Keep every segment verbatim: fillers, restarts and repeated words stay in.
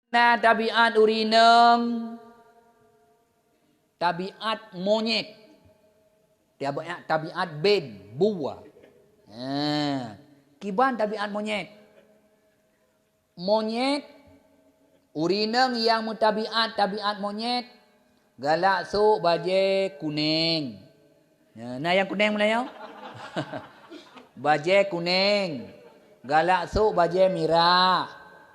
Na tabiat ureueng inong, tabiat monyét. Tabiat, tabiat bén, bua. Ha. Kiban tabiat monyét. Monyét, ureueng inong nyang meutabiat tabiat monyét, galak sôk bajée kunéng. Na, na nyang kunéng meunyoe? Bajée kunéng, galak sôk bajée mirah,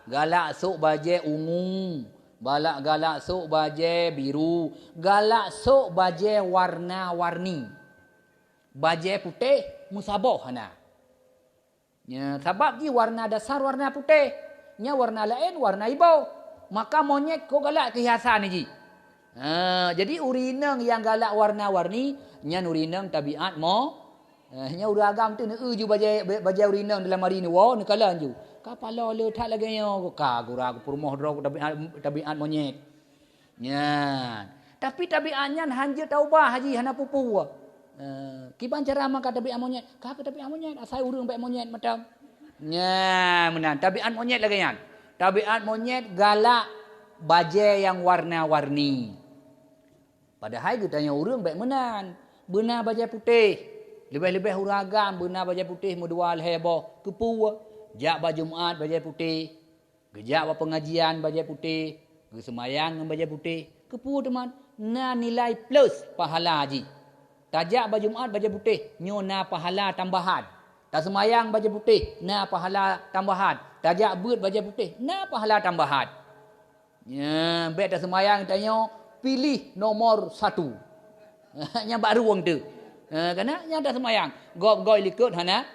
galak sôk bajée ungu, galak, galak sôk bajée biru, galak sôk bajée warna-warni. Bajée putéh meusaboh hana. Nya, sabab jih warna dasar warna putéh. Nya warna laén warna iboh. Maka monyét kok galak keuhiasan jih. Ha, jadi ureueng inong nyang galak warna-warni, nyan ureueng inong tabiat mo-, eh, nya ureueng agam tu neueu ju bajée, bajée ureueng inong dalam ari neuwoe, neukalon ju. Ka paloe le that lagée nyoe, ka gura peurumoh droe tabiat, tabiat monyét. Nyan. Tapi tabiat nyan hanjeuet taubah jih hana peue-peue. Eh, kiban cara maka tabiat monyét? Ka keu tabiat monyét, asai ureueng bék monyét mantong. Nyan, meunan. Tabiat monyét lagée nyan. Tabiat monyét galak bajée nyang warna-warni. Padahai geutanyoe ureueng bék meunan. Beuna bajée putéh. Leubeh-leubeh ureueng agam beuna bajée putéh meudua lhée boh. Keupeue? Jak bak Jumat bajée putéh. Geujak bak peungajian bajée putéh, geuseumayang ngon bajée putéh. Keupeue teuma? Na nilai plus pahala jih. Tajak bak Jumat bajée putéh, nyoe na pahala tambahan. Taseumayang bajée putéh, na pahala tambahan. Tajak beuet bajée putéh, na pahala tambahan. Nya, bék taseumayang tanyoe piléh nomor satu. Nyan bak ruweueng teuk. Ha, kana nyan taseumayang. Gob-gob likot hana,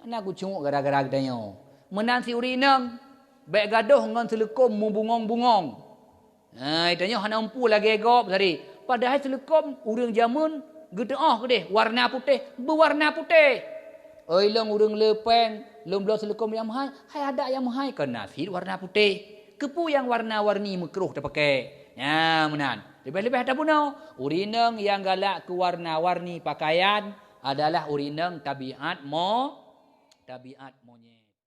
hana kucuk gara-gara geutanyoe. Meunan si ureueng inong, bék gadôh ngon seuleukom meubungong-bungong. Ha, tanyoe hana umpu lagée gob tadi. Padahai seuleukom ureueng jameun geuteuôh keudeh warna putéh, beuwarna putéh. Oi lôn ureueng le péng, lôn bloe seuleukom nyang meuhai, hai adak nyang meuhai kon na cit warna putéh. Keupeue nyang warna-warni meukruh tapakée? Nya meunan. Leubeh-leubeh tabunoe, ureueng inong nyang galak keu warna-warni pakaian adalah ureueng inong tabiat mo-, tabiat monyét.